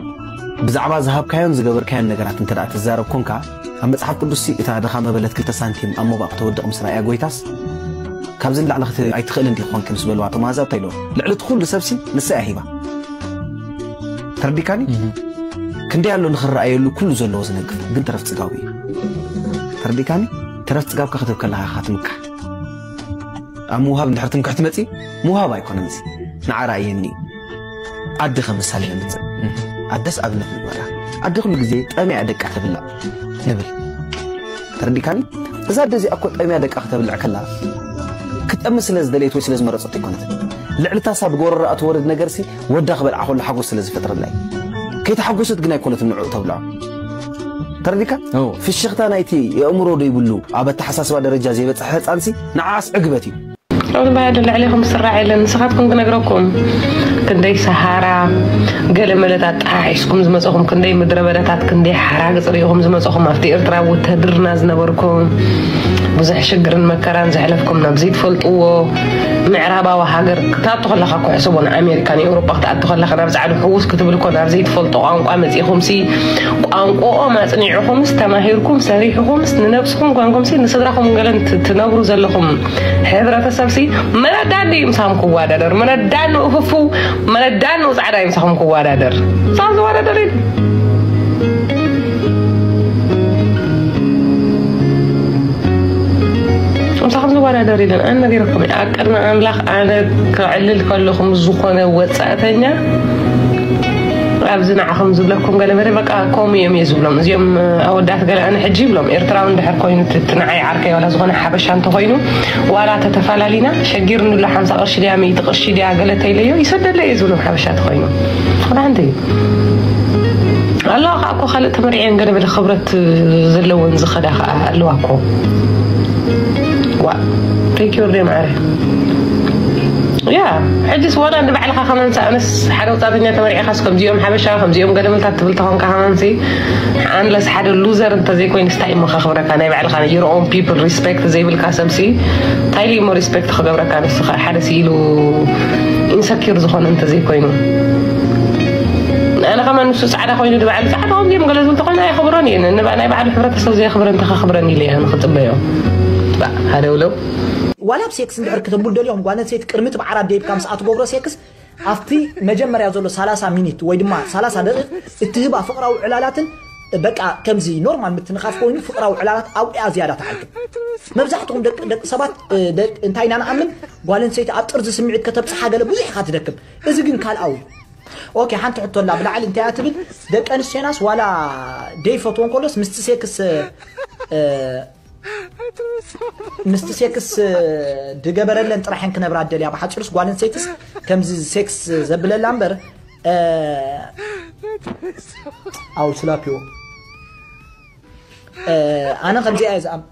ብዛዕባ ዝሃብካዮን ዝገበርካዮን ነገራት እንተ ደኣ ትዛረብ ኮንካ ኣብ መጽሓፍ ቅዱስ እታ ድኻ መበለት ክልተ ሳንቲም ኣብ ሞባእ ክተወድቕ ምስ ረኣያ ጎይታስ ካብዚ ንላዕሊ ክት ኣይትኽእልን ዲኺ ኮንኪ ምስ በልዋ እቶም ኣህዛብ እንታይ ኢልዎ ልዕሊ እቲ ኩሉ ሰብሲ ንሳ እያ ሂባ ተረዲካኒ ክንደይ ኣሎ ንኽረኣየሉ ኩሉ ዘለዎ ዝነግፍ ግን ተረፍ ጽጋቡ እዩ ተረዲካኒ ተረፍ ጽጋብካ ክትብ ከለኻ ኢኻ ትምካሕ ኣብ ምውሃብ እንድሕር ትምክሕቲ መጺ ምውሃብ ኣይኮነን እዚ ንዓ ርኣየኒ ኣደ ከም ምሳሌ ነምጽእ ኣደስ ኣብነት ንግበራ ኣደ ኩሉ ግዜ ጠሚያ ደቃ ተብላ ንብል ተረዲካኒ እዛ ኣደ እዚኣ እኮ ጠሚያ ደቃ ከተብልዕ ከላ ክጠሚ ስለ ዝደለየት ወይ ስለ ዝመረጸት ኣይኮነትን ልዕሊ ታሳ ብጎረራኣ ትወርድ ነገርሲ ወዳ ክበልዓ ከሎ ሓጎስ ስለ ዝፈጥረላ እዩ ከይተሓጎሰት ግን ኣይኮነትን ንዕኡ ተብልዖ ተረዲካ ፍሽኽታ ናይቲ የእምሮ ዶ ይብሉ ኣብ ኣተሓሳስባ ደረጃ ዘይበፅሐ ህፃንሲ ንዓኣስ ዕግበት እዩ ኣብዚ ባያዶ ልዕሌኹም ዝስራዕ የለን ንስኻትኩም ክነግረኩም ክንደይ ሰሃራ ገለ መለት ኣጠሓሒስኩም ዝመፀኹም ክንደይ ምድረ በዳታት ክንደይ ሓራግፅ ሪኢኹም ዝመፀኹም ኣብቲ ኤርትራ ውተድርና ዝነበርኩም ብዙሕ ሽግርን መከራን ዘሕለፍኩም ናብ ዘይትፈልጥዎ ምዕራባዊ ሃገር ክትኣቱ ከለኻ እኮ ሕሰቦ ንኣሜሪካ ንኤውሮጳ ክትኣቱ ከለኻ ናብ ጻዕዱ ሕውስ ክትብል እኮ ናብ ዘይትፈልጦ ቋንቋ መጺኹምሲ ቋንቋኦም ኣጽኒዕኹምስ ተማሂርኩም ሰሪሕኹምስ ንነብስኹም ጓንኩምሲ ንስድራኹም ገለን ትነብሩ ዘለኹም ሕብረተሰብሲ መረዳን እዩ ምሳኹም ክዋዳደር መረዳን ንኡ ፍፉው መረዳን ንኡ ጻዕዳ እዩ ምሳኹም ክዋዳደር ምሳኹም ዝዋዳደር የለን ምሳኹም ዝወዳደር የለን ኣነ ነጊረኩም እየ ኣብ ቅድሚ ኣምላኽ ኣነ ከዕልል ከለኹ ምስ ዝኾነ ወፃእተኛ ኣብዚ ንዓኹም ዝብለኩም ገለ መለ በቃ ከምኡ እዮም እየ ዝብሎም እዚኦም ኣወዳት ገለ ኣነ ሕጂ ይብሎም ኤርትራዊ እንድሕር ኮይኑ እቲ ንዓይ ዓርከይ ዋላ ዝኾነ ሓበሻ እንተኾይኑ ዋላ ተተፈላለና ሸጊርኒ ኣሎ ሓምሳ ቅርሺ ድያ ሚእቲ ቅርሺ ድያ ገለ ተይለዮ ይሰደለይ እየ ዝብሎም ሓበሻ ተኾይኑ ክዳ ሓንቲ እዩ ኣለዋ ከዓ እኮ ካልእ ተመርዕየን ገለ በለ ክብረት ዘለወን ዝኸዳ ከዓ ኣለዋ እኮ ዋ ቴኪር ደ ማዕረ ያ ሕጅስ ዋላ ንባዕልኻ ከማን ኣነስ ሓደ ወፃተኛ ተመሪዕኻስ ከምዚኦም ሓበሻ ከምዚኦም ገለመልታት ትብል ተኾንካ ከማንሲ ኣንለስ ሓደ ሉዘር እንተዘይኮይንስ እንታይ እሞ ከኽብረካ ናይ ባዕልኻ your own people respect ዘይብልካ ሰብሲ እንታይ ኢሉ እሞ respect ክገብረካ ንስኻ ሓደ ስኢሉ insecure ዝኾነ እንተዘይኮይኑ ኣነ ከማን ንሱ ፃዕዳ ኮይኑ ንባዕሉ ፃዕዳ ከምዚኦም ገለ ዝብል ተኮይኑ ኣይኽብሮን እየ ንባ ናይ ባዕሉ ሕብረተሰብ ዘየኽብረ እንተኸኽብረን ኢለ እየ ንክፅበዮ ሓደ ውለው ዋላ ኣብ ሴክስ እንድሕር ክተብሉ ደሊኹም ጓል ኣንስተይቲ ቅድሚ እቲ ብዓራት ደይብካ ምስኣ ትገብሮ ሴክስ ኣብቲ መጀመርያ ዘሎ ሰላሳ ሚኒት ወይ ድማ ሰላሳ ደቂቕ እትህባ ፍቕራዊ ዕላላትን በቃ ከምዚ ኖርማል ምትንኻፍ ኮይኑ ፍቕራዊ ዕላላት ኣብኡ እያ ዝያዳ ትዓግብ። መብዛሕትኹም ደቂ ደቂ ሰባት እንታይ ኢና ንኣምን ጓል ኣንስተይቲ ኣብ ጥርዚ ስምዒት ከተብጽሓ ገለ ብዙሕ ኢኻ ትደክም። እዚ ግን ካልኣዊ እዩ። ኦኬ ሓንቲ ሕቶ ኣላ ብላዕሊ እንታይ እያ ትብል ደቂ ኣንስትዮናስ ዋላ ደይፈትወን ከሎስ ምስቲ ሴክስ ምስቲ ሴክስ ድገበረለን ጥራሕን ክነብራ ደልያ። ብሓፂሩስ ጓል ኣንስተይትስ ከምዚ ሴክስ ዘብለላ እምበር፣ እ፣ ኣው ስላፕዮ። እ፣ ኣነ ከምዚኣ እየ ዝኣም-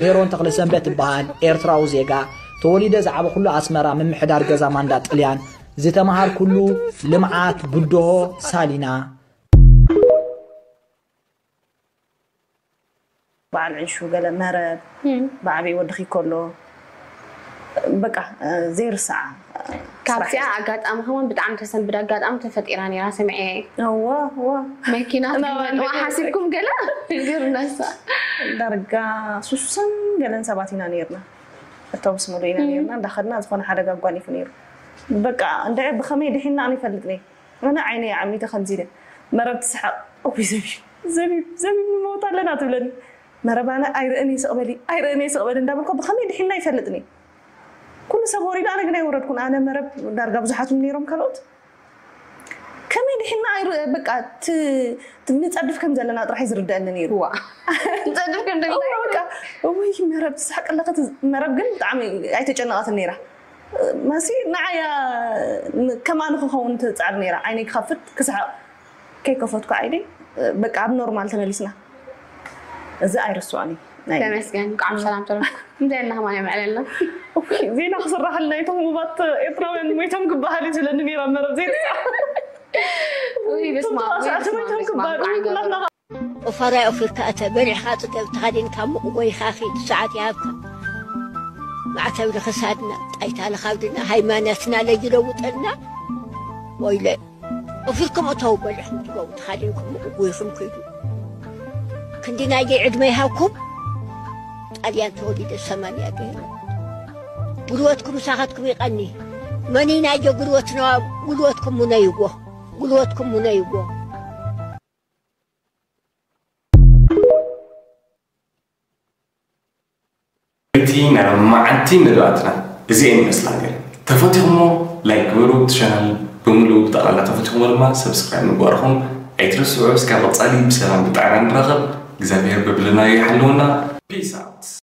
ሜሮን ተኽለሰንበት እበሃል፣ ኤርትራዊ ዜጋ፣ ተወሊደ ዝዓበኹሉ ኣስመራ፣ ምምሕዳር ገዛ ማንዳ ጥልያን፣ ዝተምሃርኩሉ ልምዓት ብድሆ ሳሊና። በዓል ዕሹ ገለ መረብ ብዓብዪ ወድኺ ከሎ በቃ ዘይርሳዓ። ካብዚኣ ኣጋጣሚ ከማን ብጣዕሚ ተሰንብድ ኣጋጣሚ ተፈጢራ ነይራ ሰሚዐ። እዋ እዋ መኪና ትግልበጥዋ ሓሲብኩም ገለ ግርነሳ። ዳርጋ ሱሱን ገለን ሰባት ኢና ነይርና። ኣውቶቡስ ሙሉ ኢና ነይርና እንዳኸድና ዝኾነ ሓደጋ ኣጓኒፉ ነይሩ። በቃ እንደ ብኸመይ ድሒና ኣነ ይፈልጥ ነይ ኣነ ዓይነ ዓሚተ ከምዚ ኢለ መረብ ትስሓቕ። እውይ ዘቢብ ዘቢብ ዘቢብ ንመውት ኣለና ትብለኒ። መረብ ኣነ ኣይርእን እየ ስቕ በሊ ኣይርእን እየ ስቕ በሊ እንዳበልኳ ብኸመይ ድሒና ይፈልጥ ነይ። ኩሉ ሰብ ወሪዱ ኣነ ግን ኣይወረድኩን። ኣነ መረብ ዳርጋ ብዙሓት ነይሮም ካልኦት ከመይ ድሒና ኣይር በቃ ት- ት- ንፀድፍ ከም ዘለና ጥራሕ ዝርደአኒ ነይሩ። ዋ ንፀድፍ ከም ደግ እዋ በቃ እውይ መረብ ትስሓቅ ኣለኸ መረብ ግን ብጣዕሚ ኣይተጨነቐትን ነይራ። መሲ ንዓያ ከማን ክኸውን ትፃዕር ነይራ። ዓይነይ ክኸፍት ክስሓቅ ከይከፈትኩ ዓይነይ በቃ ኣብ ኖርማል ተመሊስና። እዚ ኣይርስዖን እዩ። ናይ ተመስገን እንኳዕ ብሰላም ተረፍኩ። እንታይ ኣለኻ ማን የምዕለልና? ዜና ክስራሕልና እቶም ህቡባት ኤርትራውያን ሞይቶም ክበሃል እዩ ዝብለኒ ነይራ መረብ ዘይርሳዕ። ውይ በስመ ኣብ ውይ በስመ ኣብ ሞይቶም በስመ ኣብ ክበሃል ብዓይኒ ኩላትና ኦፋራይ ኦፊርካ እተ በሊዕኻ ጽገብ ተኸዲንካ ሙቕ ጎይኻ ኺድ ሰዓት ይሃብካ። ማዕተብ ንኽሳድና ጣይታ ንኻብድና ሃይማኖትና ለይለውጠልና ወይለ ኦፊርኩም እተው በሊዕኹም ትገቡ ተኸዲንኩም ሙቕ ጎይኹም ኪዱ። ክንዲ ናየይ ዕድመ ይሃብኩም። ጣልያን ተወሊደ ሰማንያ ገይረ ጉልበትኩም ምሳኻትኩም ይቐኒ። መን ናዮ ጉልበትና ጉልበትኩም ሙነይዎ ጉልበትኩም ሙነይዎ። እቲ ናይ መዓልቲ መደባትና እዚኤን ይመስላ ነይረን። ተፈቲኹሞ ላይክ ግበሩ፣ እቲ ቻናል ብምሉኡ ብጠቕላላ ተፈቲኹሞ ድማ ሰብስክራይብ ምግባርኹም ኣይትረስዑ። እስካብ ቀጻሊ ብሰላም ብጥዕና ንራኸብ። እግዚኣብሔር በብለናዮ ይሓልወና። ፒስ ኣውት።